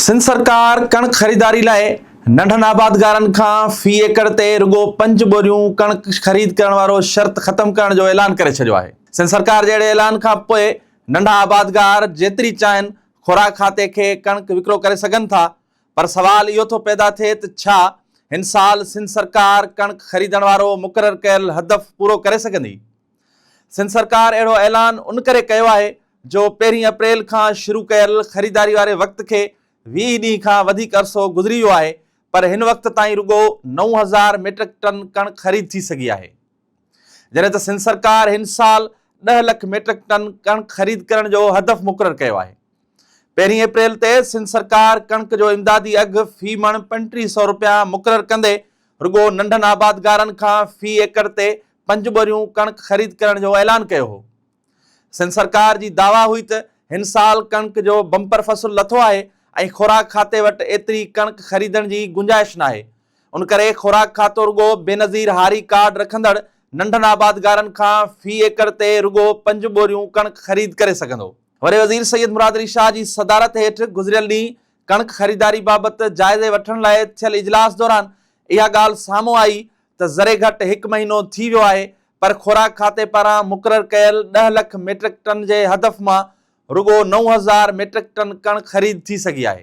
سنڌ سرڪار ڪڻڪ خريداري لاء ننڍن آبادگارن کان في ايڪڙ تي رڳو پنج ٻوريون ڪڻڪ خريد ڪرڻ وارو شرط ختم ڪرڻ جو اعلان ڪري ڇڏيو آهي. سنڌ سرڪار جي اهڙي اعلان کان پوء ننڍا آبادگار جيتري چاهين خوراڪ کاتي کي ڪڻڪ وڪرو ڪري سگهن ٿا پر سوال اهو ٿو پيدا ٿئي ته ڇا هن سال سنڌ سرڪار ڪڻڪ خريدڻ وارو مقرر ڪيل هدف پورو ڪري سگهندي؟ سنڌ سرڪار اهڙو اعلان ان ڪري ڪيو آهي جو پهرين اپريل کان شروع ڪيل خريداري واري وقت کي 20 ڏينهن کان وڌيڪ عرصو گذري ويو آهي پر هن وقت تائين رڳو 9000 ميٽرڪ ٽن ڪڻڪ خريد ٿي سگهي آهي جڏهن ته سنڌ سرڪار هن سال 10 لک ميٽرڪ ٽن ڪڻڪ خريد ڪرڻ جو هدف مقرر ڪيو آهي. پهرين اپريل تي سنڌ سرڪار ڪڻڪ جو امدادي اگهه في مڻ 3500 رپيا مقرر ڪندي رڳو ننڍن آبادگارن کان في ايڪڙ تي پنج ٻوريون ڪڻڪ خريد ڪرڻ جو اعلان ڪيو هو. سنڌ سرڪار جي دعويٰ هئي ته هن سال ڪڻڪ جو بمپر فصل لٿو آهي ۽ خوراڪ کاتي وٽ ايتري ڪڻڪ خريدڻ جي گنجائش ناهي ان ڪري خوراڪ کاتو رڳو بينظير هاري ڪارڊ رکندڙ ننڍن آبادگارن کان في ايڪڙ تي رڳو پنج ٻوريون ڪڻڪ خريد ڪري سگهندو. وڏي وزير سيد مراد علي شاهه جي صدارت هيٺ گذريل ڏينهن ڪڻڪ خريداري بابت جائزي وٺڻ لاء ٿيل اجلاس دوران اها ڳالهه سامهون آئي ته ذري گهٽ هڪ مهينو ٿي ويو آهي پر خوراڪ کاتي پاران مقرر ڪيل ڏهه لک ميٽرڪ ٽن جي هدف مان رڳو 9000 ميٽرڪ ٽن ڪڻڪ خريد ٿي سگهي آهي.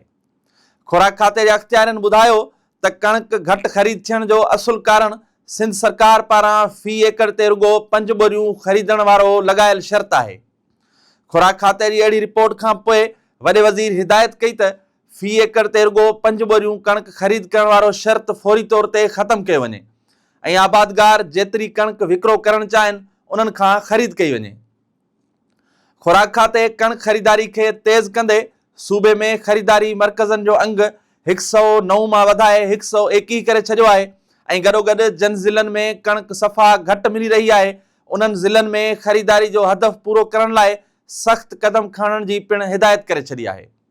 خوراڪ کاتي جي اختيارين ٻڌايو ته ڪڻڪ گهٽ خريد ٿيڻ جو اصل ڪارڻ سنڌ سرڪار پاران في ايڪڙ تي رڳو پنج ٻوريون خريدڻ وارو لڳايل شرط آهي. خوراڪ کاتي جي اهڙي رپورٽ کان پوء وڏي وزير هدايت ڪئي ته في ايڪڙ تي رڳو پنج ٻوريون ڪڻڪ خريد ڪرڻ وارو شرط فوري طور تي ختم ڪيو وڃي ۽ آبادگار جيتري ڪڻڪ وڪرو ڪرڻ چاهين انهن کان خريد ڪئي وڃي. خوراڪ کاتي ڪڻڪ خريداري کي تيز ڪندي صوبي ۾ خريداري مرڪزن جو انگ 109 مان وڌائي 121 ڪري ڇڏيو آهي ۽ گڏوگڏ جن ضلعن ۾ ڪڻڪ صفا گهٽ ملي رهي آهي انهن ضلعن ۾ خريداري جو هدف پورو ڪرڻ لاء سخت قدم کڻڻ جي پڻ هدايت ڪري ڇڏي آهي.